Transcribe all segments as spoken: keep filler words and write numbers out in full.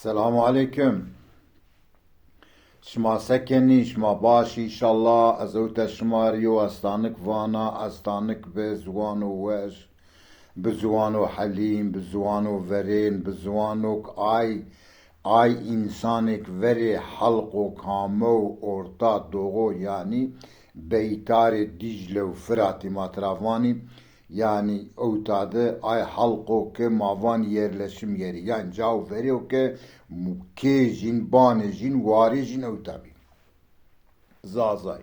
Selamu aleykum. Şima se kenî? Şima baş î înşallah. Ez ewte şima rê yew estanik vana, estanik bi ziwano weş, bi ziwano helîn, bi ziwano verên, bi ziwanok ay, ay însanêk verê helqok hamew orta doğu, yanî beytarê Dîcle û Firatî ma tira vanî. Yanî ewta de ay halqo ke ma van yerleşim yeri, yanî cao verî yo ke kê jîn, banê jîn, warê jîn ewta bî. Zazay.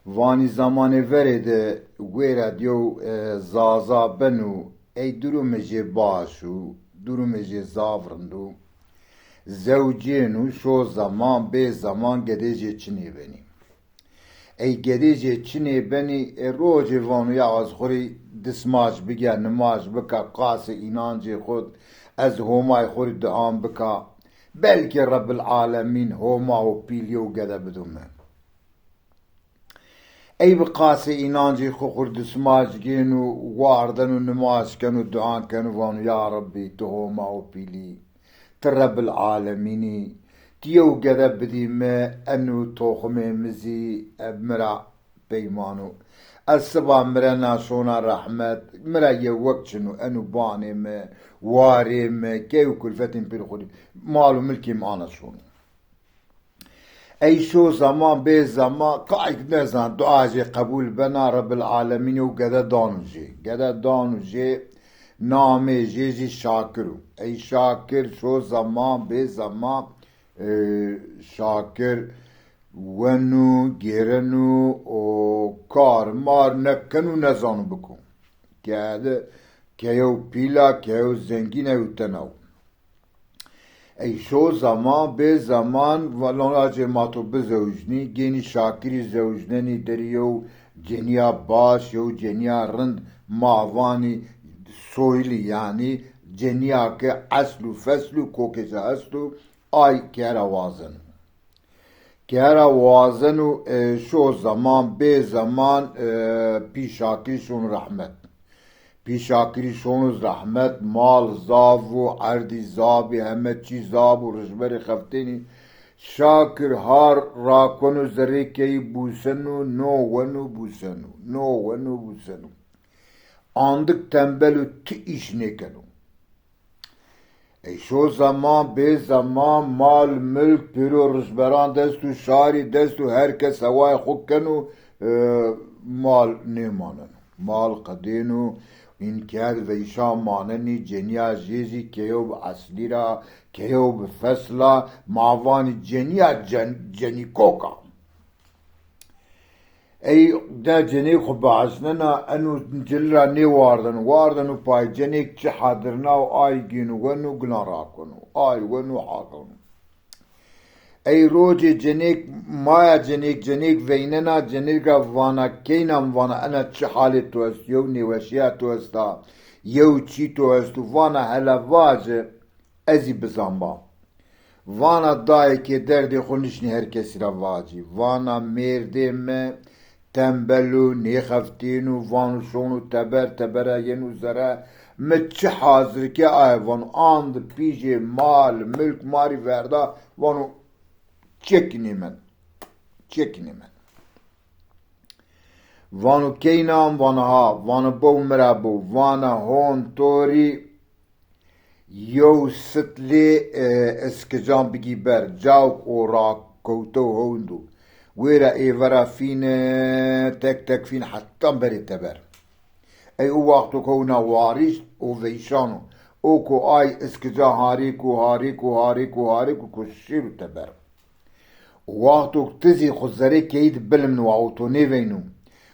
Vanî zamanê verê de wêra diyo, e, Zaza beno, ey durumê jê baş û, durumê jê zaf rind û, zewcêno, şo zaman, bê zaman gedê jê çinê benî. Ey gedê jê çinê benî, e, rojê vano ya ez xwu rê dismaj bigîya, nimaj bika, qasê înancê xwu, ez Homay xwu rê duan bika. Belkî Rebbil Alemîn Homa û pîlî û gede bido mi. Ey bi qasê înancê xwu xwu rê dismaj gêno, wardeno, nimaj keno, duan keno, vano ya Rebbî, tu Homa û pîlî. Ti Rebbil Alemîn î, ti yew gede bidî mi, eno toximê mi zî, e, mi ra peyman o. Ez siba mirena şona rehmet, mi ra yewek çin o, eno banê mi, warê mi, key û kulfetên pêro xwu dî, mal û milkê mi ana şono. Ey şo zaman bê zaman, qayk nezan, dua jê qebûl bena, Rebbil Alemîn yew gede dano jê. Gede dano jê, namê jê zî Şakir o. Ey Şakir şo zaman bê zaman, e, Şakir weno, gêreno, o kar mar nekeno, nezano biko. Kede, keyo pîl a, keyo zengîn a, ew tena o. Ey şo zaman bê zaman, vano lacê ma to bizewicnî, gênî Şakirî zewicnenî, derî yew cenîya baş, yew cenîya rind ma vanî soylî, yanî cenîya ke esl û fesl û kokê ci esto, ay kera wazeno. Kera wazeno, e, şo zaman bê zaman, e, pî Şakirî şono rehmet. Pî Şakirî şono rehmet, mal zaf o, erdî zaf bî, heme çî zaf o, rijberê xeftênî. Şakir har rakono zerê keyî bûseno, no weno bûseno, no weno bûseno. Andik tembel o, ti îş nêkeno. Ey şo zaman bê zaman mal, milk, pêro rijberan dest û şarî dest û her kes hewayê xwu keno, e, mal nêmaneno. Mal qedêno, înkerd veyşan manenî, cenîya jê zî keyo bi eslî ra, keyo bi fesl a, ma vanî cenîya cen-, cenîkok a. Ey de cenêk xwu biesnena, eno cil ra nêwardeno, wardeno pay, cenêk çi hadirna û ay gêno weno, gilan rakono. Ay weno, hakono. Ey rocê cenêk, maya cenêk, cenêk veynena, cenêk ra vana, keyna mi vana, ena çi halê to est, yew nêweşîya to esta, yew çî to esto, vana hele vace, ez zî bizanba. Vana dayê ke derdê xwu nişnî her kesî ra vacî. Vana mêrdê mi tembel o, nêxeftîno, vano şono teber, tebera yeno zere. Mi çi hazir ke aye vano, and pîjê, mal, milk ma rî verda, vano çekî nêmen. Çekî nêmen. Vano keyna mi? Vana ha. Vano bow mi ra bow. Vana hon to rî yew sitlê, e, iskican bigî ber. Cawk o rakewtew hewnd o. Wêra êvera fîne, tek tek fîn hetan berê teber. Ey o wexto ke hewna warîşt, o veyşan o. O ku ay iskica harêko, harêko, harêko, harêko ku şêro teber. Wexto ti zî xwu zerê keyî di bilimn wa û to nêveyno.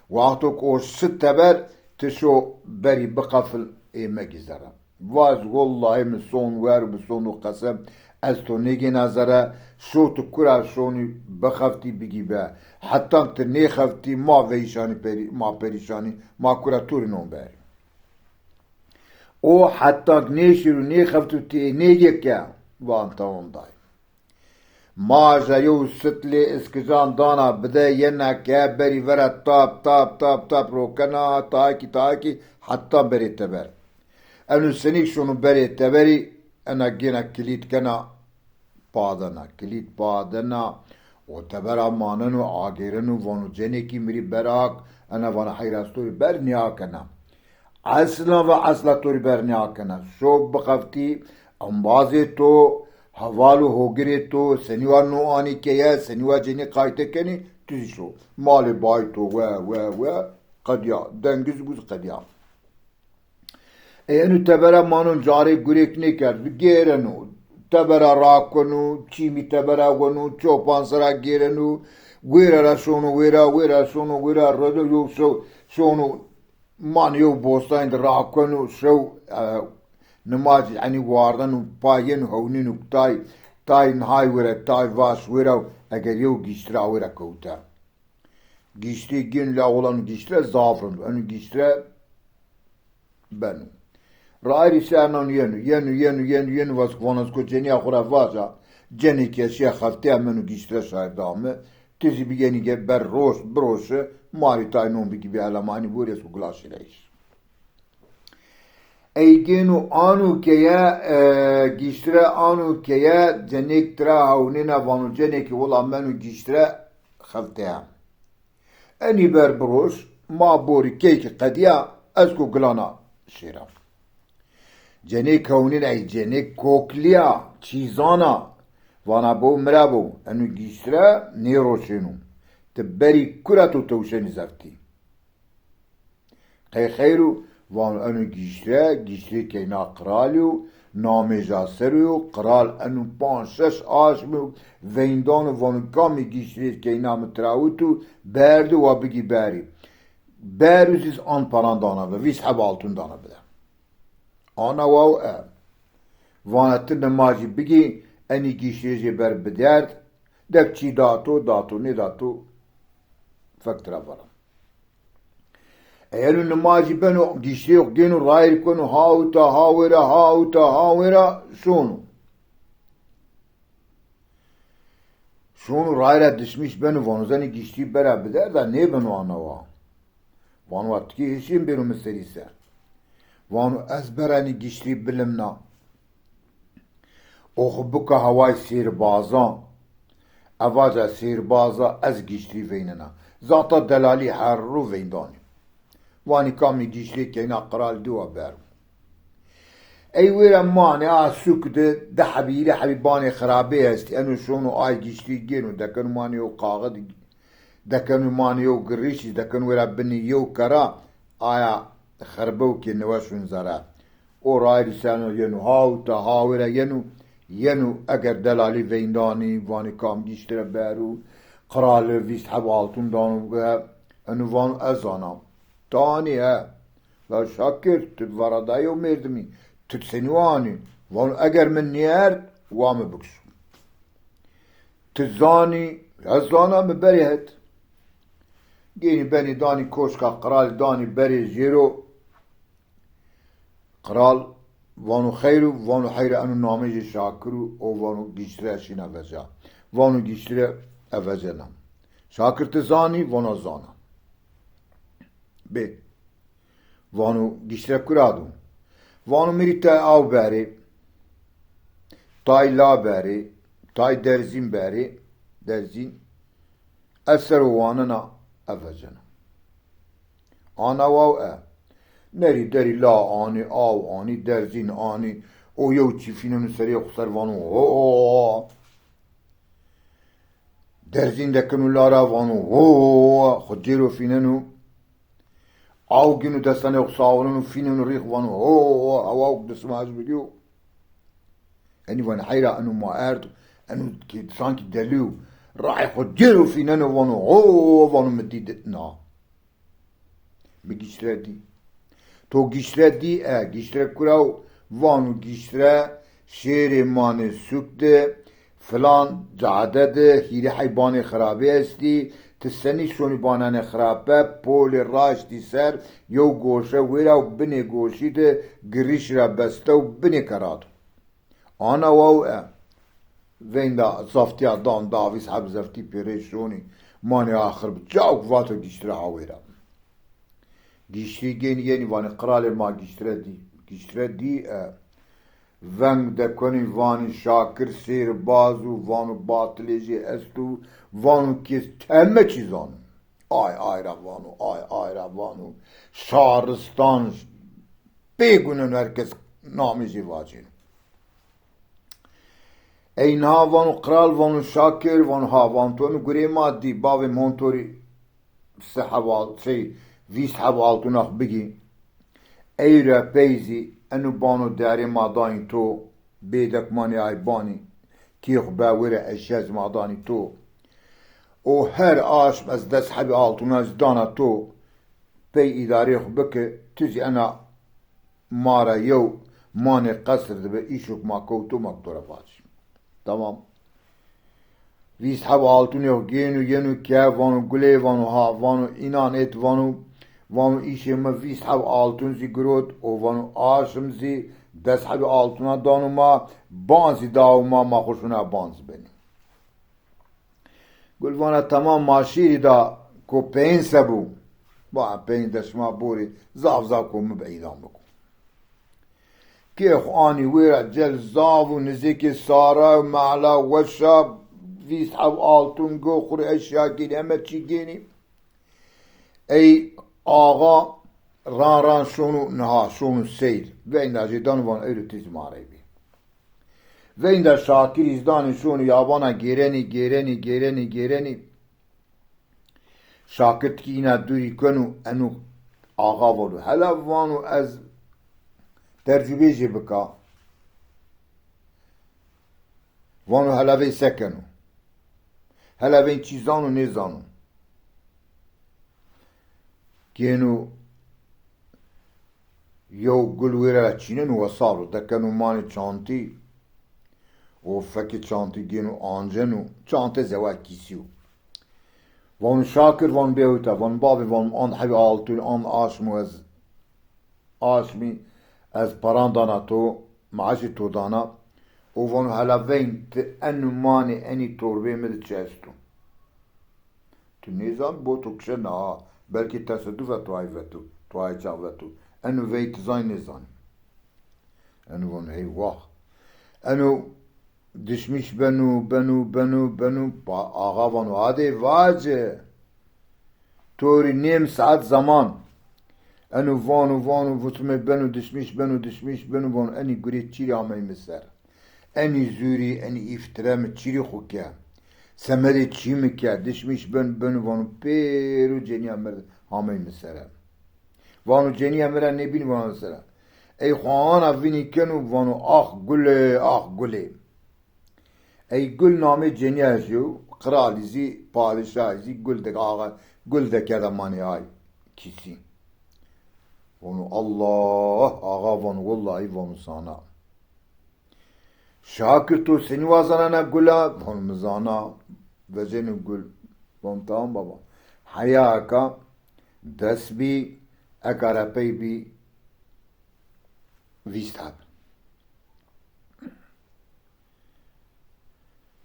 Wexto ke o şi teber, ti şo berî biqefil ê megî zere. Vaj, wellahî mi son wer bi son û qesem, ez to nêgêna zere, şo ti kura şonî bixeftî bigî be. Hetan ti nêxeftî ma veyşanî perî-, ma perîşanî, ma kura to rê non berî. O hetan nêşêro nêxefto ti ê nêgê ke, van tamam dayê. Maja yew sitlê iskican dana bide yena ke berî vera tap, tap, tap, tap rokena, takî, takî, heta berê teber. Eno senîk şono berê teberî, Ena gêna kilît kena, padena, kilît padena. O tebera maneno, agêreno, vano cenêkî mi rî berak, ena vana heyra ez to rî ber nîyakena. Esla ve esla to rî ber nîyakena. Şo bixeftî, embazê to, heval û hogirê to, senî wa no anî keye, senî wa cenî qayte kenî, tu zî şo. Malê bayî to we, we, we, qedîya. Dengî zî bû zî qedîya. Ê eno tebera manon carê gurêk nêkerd, bi gêreno. Tebera rakeno, çîmî tebera weno, çopan sera gêreno, wêra ra şono wêra, wêra şono wêra, redo yo şo-, şono, man yew bostanî de rakeno, şew, e, nimacî enî wardeno, pa yeno hewnîno tay, tay nihay wêra, tay vaş wêra, eger yew gîştira wêra kewte. Gîştî gên la olan gîştire zaf rind. Eno gîştire beno. Rayirî sernan yeno, yeno, yeno, yeno, yeno, vas-, vanazko cenîya xo ra vaca, cenê ke şîya xefteya meno gîştire şayir da mi, ti zî bigenî ge ber roş, biroşi, ma rî tay non bikî bî elemanî borî ez ko gila şîreyîş. Ey gêno ano keye, e, gîştire ano keye, cenêk tira hewnêna vano cenêkî wila meno gîştire xefteya. Enî ber biroş, ma borî key ki qedîya, ez ko gilana şêra. Cenêk hewnêna ey cenêk koklîya, çî zana, vana bo mira bo, eno gîştire nêroşêno. Ti berî kura to tewşenî zeftî. Qey xeyr o, vano eno gîştire, gîştirê keyna qiralî yo, namêja ser o yo, qiral eno panc şeş aşmî yo, veyndano vano kamî gîştirê keyna mi tirawito, berdi wa bigî berî. Beru zî an paran dana bide, vîst heb altun dana bide. Ana waw e. Vana ti nimajî bigî, enî gîştirê jê ber biderd, dek çî dato, dato, nêdato, fek tira vana. Ey eno nimajî beno, gîştîyê xo gêno, rayîr keno, ha uta, ha wêra, ha uta, ha wêra, şono. Şono rayîra dişmîş beno, vano zenî gîştî bera biderda, nêbeno ana wa. Vano wa tikê hişên bêro mi serî ser. Vano ez berenî gîştî bilimna. O xo bika hawayê sêrbazan. Evaca sêrbaza ez gîştî veynena. Zata delalî her ro veyndanî. Vanî kamî gîştî keyna qiral diwa bero. Ey wêra manê a sûk de di hebî, hîrê hebî banê xirabê estî. Eno şono ay gîştî gêno, dekeno manê yew kaxid, dekeno manê yew girîşî, dekeno wêra binê yew kera, aya xirbew kê newe şun zere. O rayîrî seno yeno, ha uta, ha wêra yeno, yeno eger delalî veyndanî, vanî kam gîştire bero, qirali vîst heb altun dano ve, eno vano ez zana. Tanî he. La Şakir, tu verada yew mêrdimî, tu senî wanî? Vano eger mi nêerd, wa mi bikişo. Ti zanî, ez zana mi berê het. Gênî benî danî koşka qiralî, danî berê jêro. Qiral vano xeyr o, vano heyra eno namê jê Şakir o, o vano gîştire şîna veca. Vano gîştire evecena. Şakir ti zanî? Vano zana. Bê. Vano gîştire kura do? Vano mi rî tay aw berê, tay la berê, tay derzîn berê, derzîn. Ez ser o wanena, ez vecena. Ana waw e. Nerî derî la anî, aw anî, derzîn anî, o yew çî fîneno serê xo ser vano ho. Derzîn dekeno la ra vano ho, xo cêro fîneno. Aw gino destanê xo sawireno, fîneno rîx vano ho, hewa disma ez bigîyo. Enî vanî heyra eno ma erd, eno ki sankî delî yo. Rayê xo cêro fîneno vano ho, vano mi dî di na. Mi gîştire dî. To gîştire dî? E, gîştire kura o? Vano gîştire şêrê manê sûk de, filan cade de hîrê heybanê xirabê estî, ti senî şonî bananê xirabe, polê raştî ser, yew goşe wêra û binê goşî de girîşî ra beste û binê kera do. Ana waw e. Veynda zaftîya dan da vîst heb zeftî pêrê şonî. Manê axir bi cawk vato gîştire ha wêra. Gîştî gênî yenî vanî qiralê ma gîştire dî. Gîştire dî e. Veng dekonî vanî Şakir sêrbaz û vano batilê jê esto, vano kes heme çî zano. Ay ay ra vano, ay ay ra vano. Şaristan pê guneno, her kes namê jê vacêno. Ey niha vano qral, vano Şakir, vano ha, vano to eno gurê ma dî, bavê mi hon to rê se heb al-, şey, vîst heb altûna xo bigî. Ey ra pey zî eno bano derê ma danî to, bêdek manê ay banî, kê xo be wêre eşya zî ma danî to. Û her aşm ez des hebî altûna zî dana to, pey îdareyê xo bike, ti zî ena ma ra yew manê qesir dibe, îşok ma kewto ma to ra vacî. Tamam. Vîst heb altûnê xo gêno yeno ke, vano Gulê, vano ha, vano înan êt, vano, vano îşê mi vîst heb altûn zî girot û vano aşm zî des hebî altûna dano ma, ban zî dawo ma, ma xo şona ban zî benî. Gul vana tamam, ma şîrî da, ko peyin se bo? Va peyin de şima borî, zaf zaf ko mi bi îdam biko. Kê xo anî wêra, cel zaf û nizêkê sara û mehla weşa, vîst heb altûn go xo rê eşya gênî, heme çî gênî. Ey axa ran ran şono niha, şono seyr. Veynda jê dano vano ewro ti zî ma rey bî. Veynda Şakirî zî danê şono yabana gêrenî, gêrenî, gêrenî, gêrenî. Şakir tikî îna dûrî keno, eno axa vano. Hela vano ez tercûbê jê bika. Vano hela vey se keno. Hela vey çî zano nêzano. Gêno yew gul wêre ra çîneno wesar o, dekeno manê çantî û fekê çantî gêno anceno, çante zewa kîsî yo. Vano Şakir, vano bê ewta, vano bavê, vano an hebî altûn, an aşmo ez, aşmî ez paran dana to, maaşê to dana û vano hela veyn ti eno manê enî torbeyê mi de çi esto. Tu nêzan, bo to kişe na, belkî teseduf a tu ay veto, tu ay çax veto. Eno vey ti zanî nêzanî. Eno vano hey wah. Eno dişmîş beno, beno, beno, beno. Pa-, axa vano hadê vace. To rê nêm saet zaman. Eno vano, vano, vutime beno, dişmîş beno, dişmîş beno, vano enî gurê çîrî amey mi ser. Enî zûrî, enî îftire mi çîrî xo ke. Semedê çî mi ke, dişmîş ben, beno vano pêro cenîya mi rê hamey mi sere. Vano cenîya mi ra nêbînî vano sere. Ey xo ana vînî keno vano ax Gulê, ax Gulê. Ey Gul namê cenîya jî yo, qralî zî, padîşahî zî Gul de axa, Gul de keda manê ay kîsî. Vano Allah, axa vano wellahî vano sana. Şakir to senî wazanena Gula? Vano mi zana. Vecêno Gul. Vano tamam baba. Heya eka des bî, eka ra pey bî vîst heb.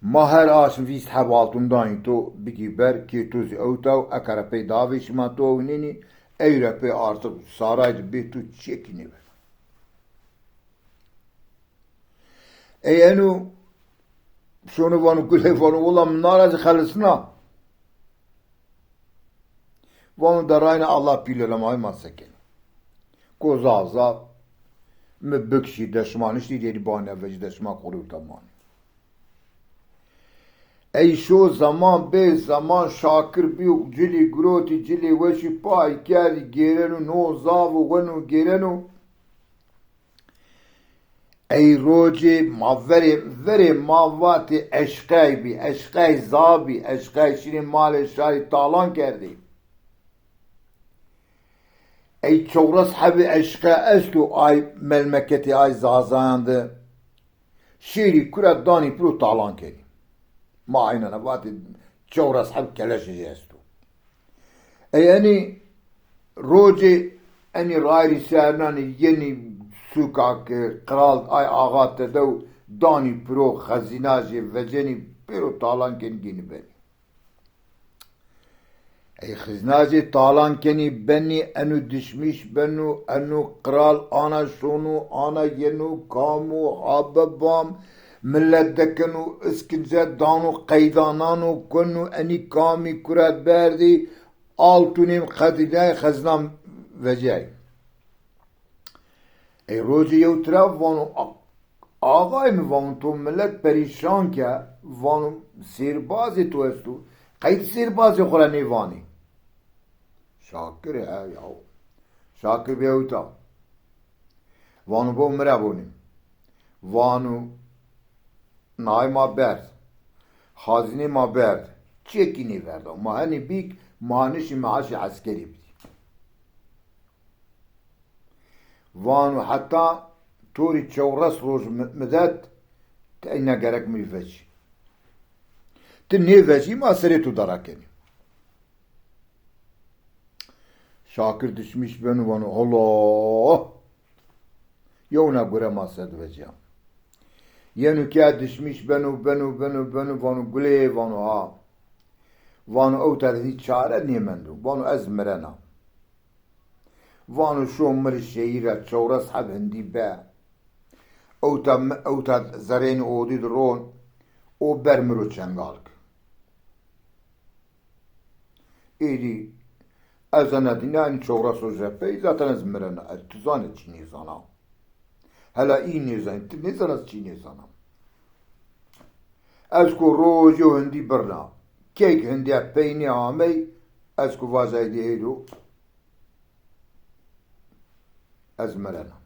Ma her aşm vîst heb altun danî to bigî ber, kê to zî ewta û eka ra pey davê şima to ewnenî, ey ra pey artık saray de bê to çekî nêbe. Ey eno şono vano Gulê vano wela mi nara zî xelisna. Vano derayne Allah pîlole ma ma se kenî. Ko zaf zaf mi bikişî de şima niştî derî banî vecî de şima qurû temanî. Ey şo zaman bê zaman Şakir bîyo cilî girotî, cilê weşî pay kerdî gêreno, no zaf o weno gêreno. Ey rocê ma verê, verê ma vatê eşqey bî, eşqey za bî, eşqey şîrê malê şarî talan kerdî. Ey çewres hebî eşqe esto ay melmeketê ay zazayan de. Şêrî kura danî piro talan kenî. Ma aynena vatê çewres heb keleşê jê esto. Ey enî rocê enî rayîrî sernanî yenî sûka ke qral ay axa tedew danî piro xezîna jê vecenî pêro talan kenî gênî benî. Ey xiznacê talan kenî benî, eno dişmîş beno, eno qral ana şono, ana yeno, kamo, habe bam, millet dekeno, iskince dano, qeydanano, keno, enî kamî kuret berdî, altunê qedîlay xeznan vecîyay. Ey rocê yew tira vano, "A-, axayê mi," vano, "to milet perîşan ke," vano, "sêrbazê to esto, qey ti sêrbazê xo ra nêvanî?" Şakir, he yaw. Şakir bê ewta. Vano, "Bo mi ra bonî." Vano, "Nayê ma berd. Xazînê ma berd. Çiyekî nêverda. Ma henî bîk, ma nişî meaşê eskerî bidî." Vano, "Heta to rê çewres roj mi-, midet, ti eyna gerek mi rê vecî. Ti nêvecî, ma serê to dara kenî." Şakir dişmîş beno, vano, "Holo! Yewna gure ma ser di vecîya." Yeno ke dişmîş beno, beno, beno, beno, vano, "Gulê," vano, "ha." Vano, "Ewta de hîç çare nêmendo." Vano, "Ez mirena." Vano, şo milê şehîr ra çewres heb hindî be. Ewta mi-, ewta zerrênê odî di ron, o ber mi ro çengalk. Êdî ez ena dîna enî çewres roje pey, zaten ez mirena. Ez, ti zanê çî nêzana. Hela î nêzanî, ti nêzana ez çî nêzana. Ez ku rojê o hindî birna. Keyk hindiya peynî amey, ez ku vajay dê êdo, ez mirena.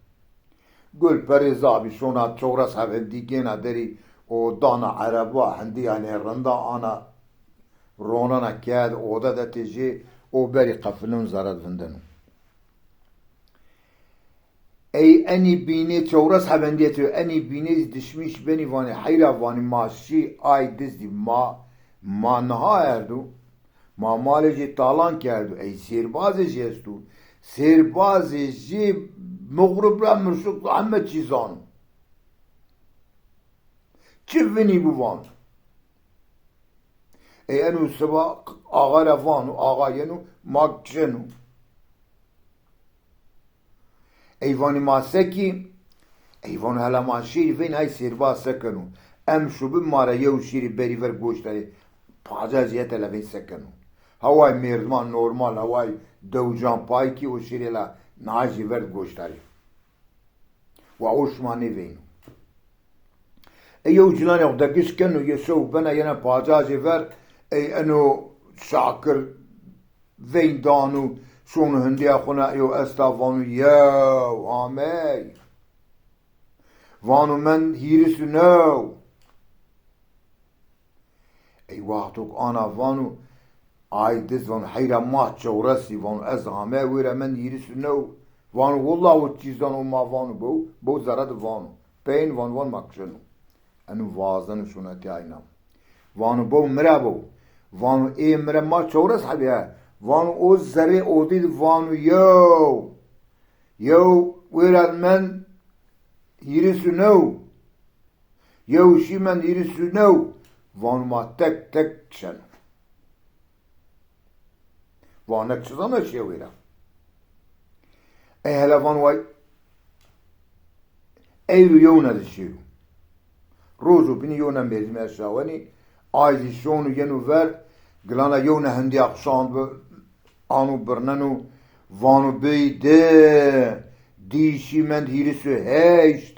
Gul perê zabî şona çewres heb hindî gêna derî û dana ereba hindî, yanî rinda ana ronana kerd, oda de tê jê û berî qefilin zere vindeno. Ey enî bînê çewres heb hindî etê, enî bînê zî dişmîş benî, vanê, "Heyra," vanî, "ma şî ay dizdî, ma, ma niha erdo, ma malê jê talan kerdo, ey sêrbazê jê esto, sêrbazê jê muxrib ra mirşuk heme çî zano. Çi vinî bû," vano. Ey eno siba axa ra vano, axa yeno, "Ma kişeno." Ey vanî, "Ma se kî?" Ey vano, "Hela ma şêrî veyn ay sêrbaz se keno. Em şubin ma ra yew şêrî berî ver goştarê, paca zî hete la veyn se keno. Haway mêrdiman normal, haway dewcan pay kî o şêrê la nahajî ver goştarê. Wa o şima nêveyno." Ey yew cilanê xo degiş keno, yê şew bena yena pacajê ver, ey eno Şakir veyn dano, şono hindiya xo na, eyo esta, vano, "Yew, amey." Vano, "Mend hîris û new." Ey wexto ke ana vano, ay diz vano, "Heyra ma çewres î," vano, "ez ame wêra mend hîris û new." Vano, "Willa o çî zano ma," vano, "bew, bew zere di vano. Peyn," vano, "van ma kişeno." Eno vazeno şonetî ayna. Vano, "Bew mi ra bew." Vano, "Ê mi ra ma çewres hebî he." Vano, o zerrê odî di vano, "Yew. Yew wêra mend hîris û new." Yew şî mend hîris û new, vano ma tek tek kişeno. Vano nek çi zana şîya wêra. Ey hele vano way, eyro yewna de şêro. Rojo bînî yewna mêrdimî eşawenî, ay zî şono yeno ver, gilana yewna hindiya xuşan bi, ano birneno, vano bey de, dî şî mend hîris û heşt.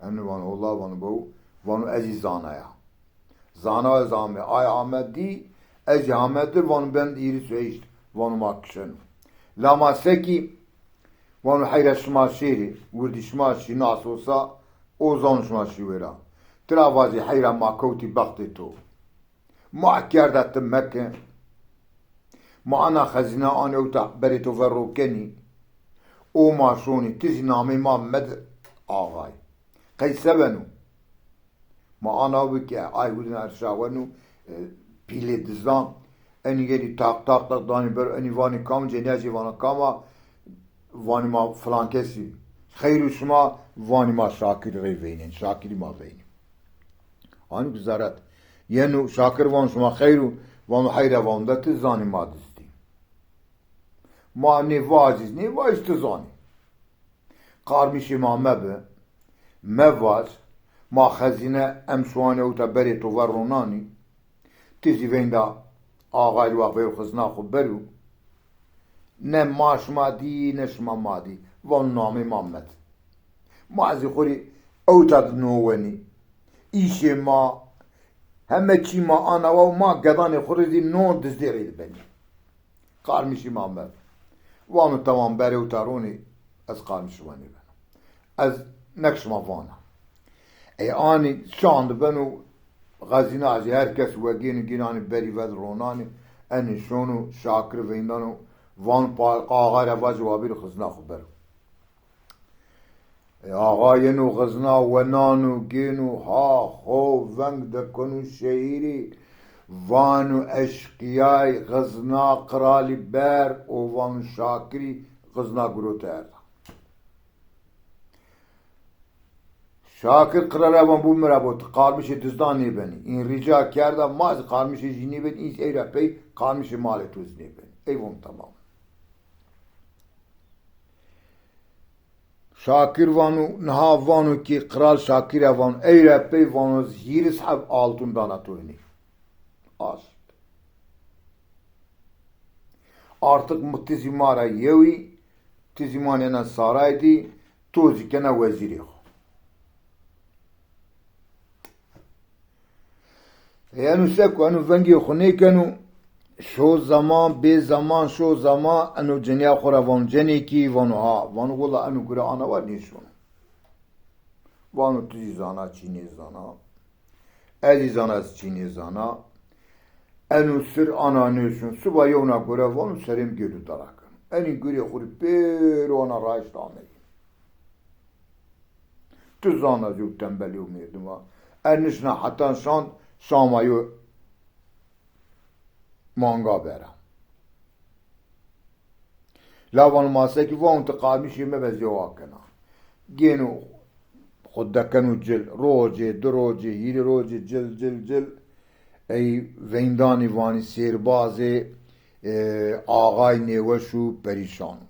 Eno vano, "Ola," vano, "bew," vano, "ez zî zanaya. Zanaya ez ame, ay ame dî, ez zî ame di," vano, "ben hîris û heşt," vano, "ma kişeno." La ma se kî, vano, "Heyra şima şêrî, wirdî şima şî, nasosa, o zano şima şî wêra. Tira vazî heyra ma kewtî bextê to. Ma kerda ti meke. Ma ana xezîna anê ewta berê to ver ro kenî. O ma şonî, ti zî nameyê ma medi axay. Qey se beno?" Ma ana bi ke ay hudin erşaweno, e, pîlê dizan. Enî gelî taq taq taq danî ber, enî vanî kam, cenîya jî vana kam a, vanî ma filan kesî. Xeyr û şima, vanî ma Şakirî rê veynên, Şakirî ma veynî. Anî ki zarat. Yeno Şakir vano şima xeyr û, Vano heyra, vano de ti zanî ma dizdî. Ma nê vacîz nê vacîz ti zanî. Qarmîşê ma mebi, mevac, ma xezîne em şiwanê ewta berê to ver ronanî. Ti zî veynda axayî wa veyo xizna xo bero. Ne ma şima dî, ne şima ma dî. Vano namê ma medi. Ma zî xo rê ewta di no wenî. Îşê ma, heme çî ma ana wa û ma gedanê xo rê zî no dizdê rê di benî. Qarmîşî ma medi. Vano tamam, berê ewta ronî, ez qarmîşî wa nêbena. Ez nek şima vana. Ey anî şan di beno, xezîna zî her kes wegêno gêno anî berî ve di ronanî, enî şono Şakir veyndano, van pa-, qaxa ra vacî wa bêro xizna xo bero. E, axa yeno xizna wenano gêno ha ho veng dekeno şehîrî, vano eşqîyay xizna qiralî ber û vano Şakirî xizna girote erda. Şakir qirale van bo mi ra bo, ti qarmîşê dizdan nêbenî. În rîca kerda, ma zî qarmîşê jî nêbenî, în zî ey ra pey qarmîşê malê to zî nêbenî. Ey von tamam. Şakir vano, niha vano ki qral Şakir ra vano, ey ra pey vano, hîris heb altun dana to hinî. Aşt. Artık mi ti zî ma ra yew î, ti zî ma nêna saray dî, to zî kena wezîrê xo. Ey eno seko, eno vengê xo nêkeno, şo zaman, bê zaman, şo zaman, eno ceniya xo ra vano cenêkî, vano ha, vano willa eno gure ana wa nêşono. Vano ti zî zana, çî nêzana. Ez zî zana, ez çî nêzana. Eno sir ana nêşon. Siba yewna gore vano serê mi gêno dara keno. Enî gurê xo rê pêro ana raşt ameyî. Ti zana yew tembelî yew mêrdim a. Ez nişna hetan şan, şama yo manga bera. La vano ma sekî, vano ti qarmîşê mi be, ez yew akena. Gêno xo dekeno cil. Rocê, di rocê, hîrê rocê cil, cil, cil. Ey veyndanî vanî sêrbazê, e, axay nêweş û perîşan o.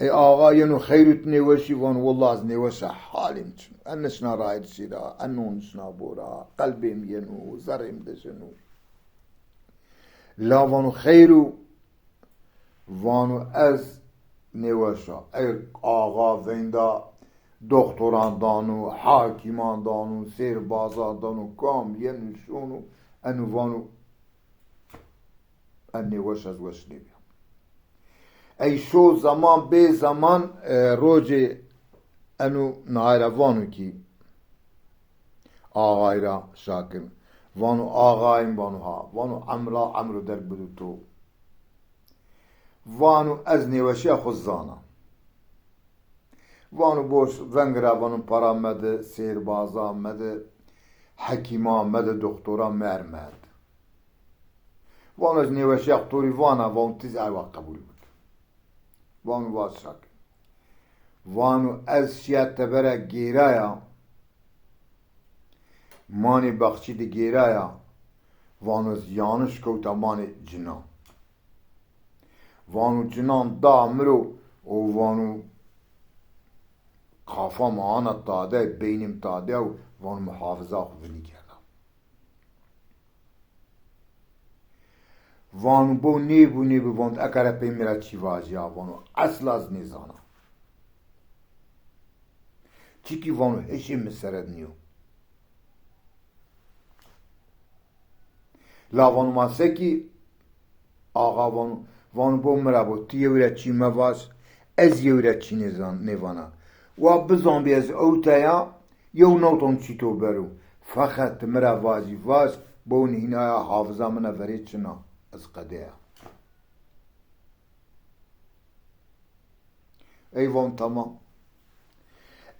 Ey axa yeno xeyr û ti nêweş î? Vano willa ez nêweş a, halê mi çin o. Ez nişna rayîrişî ra, ez no nişna bo ra, qelbê mi yeno, zerrê mi dişino. La vano xeyr o? Vano ez nêweş a. Ey axa veynda doxtoran dano, hakîman dano, sêrbaza dano, kam yeno şono, eno vano ez nêweş, ez weş nêbîya. Ey şo zaman bê zaman, e, rocê eno nayê ra vano kî axay ra Şakir. Vano axayîm, vano ha. Vano emra emro derg bido to. Vano ez nêweşîya xo zana. Vano boş veng ra vano para mede, sêrbaza mede, hekîma mede, doxtora mer merde. Vano ez nêweşîya xo to rê vana, vano ti zî erwa qebul bik. Vano vaj Şakir. Vano ez şîya tebera gêraya, manê baxçî de gêraya, vano ez yanlış kewta manê cinan. Vano cinan da mi ro û vano qafa mi ana tade, beynê mi tade û vano mi hafiza xo vinî kerda. Vano bo nêbo, nêbo, vano eka ra pey mi ra çî vajîya, vano esla ez nêzana. Çikî vano hişê mi sere de nîyo. La vano ma sekî? Axa vano, vano bo mi ra bo, ti yewî ra çî mevaj, ez yewî ra çî nêzan-, nêvana. Wa bizanbî ez ewta ya, yew newton çî to bero. Feqet ti mi ra vajî vaj, bo hîna ya hafiza min a verê çin a, ez qedeya. Ey van tamam.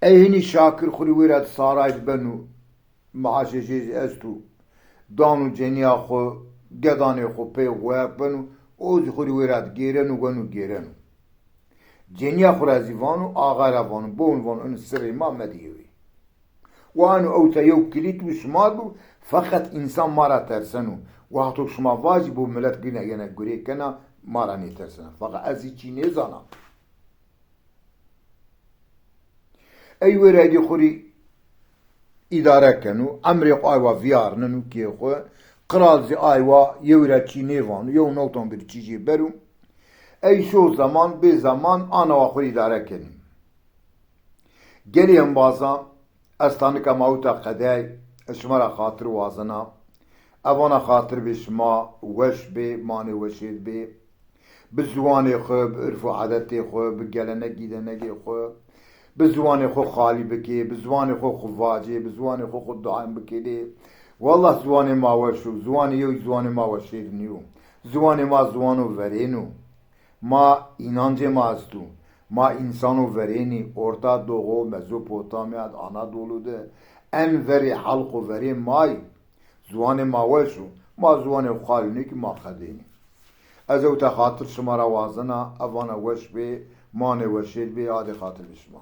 Ey hinî Şakir xo rê wêra di saray di beno, maaşê jê zî esto. Dano cenîya xo, gedanê xo pey xo ya beno, o zî xo rê wêra di gêreno, weno gêreno. Cenîya xo ra zî vano, axa ra vano, bon vano, ino sirrê ma medî yewî. Wa eno ewta yew kilît û şima bo, Feqet însan ma ra terseno. Wexto şima vajî bo milet gine gene gurê kena, ma ra nêtersena. Feqet ez zî çî nêzana. Ey wêreydî xwu rî îdare keno, emrê xwu aywa vîyarneno kê xwu. Qral zî aywa yew ra çî nêvano, yew newton bir çî jê bero. Ey şo zeman, bê zeman, ana wa xwu rî îdare kenî. Gelî embazan, ez tanika ma uta qedey, ez şima ra xatir wazena. Evana xatir bê şima, weş bê, manê weşêr bê. Bi ziwanê xwu, bi urf û edetê xwu, bi gelenek gîdenegê xwu, bi ziwanê xwu xalî bikê, bi ziwanê xwu xwu vacê, bi ziwanê xwu xwu daîm bikêdê. Wallah ziwanê ma weş o, ziwanê yew ziwanê ma weşêr nîyo. Ziwanê ma ziwano verên o. Ma înancê ma esto. Ma însano verênî, Orta Doğu, Mezopotamya, Anadolu de en verê halq û verê may. Ziwanê ma weş o. Ma ziwanê xwu xalî nêkî ma qedênî. Ez ewta xatir şima ra wazena, evana weş bê, manê weşêr bê, adê xatir bê şima.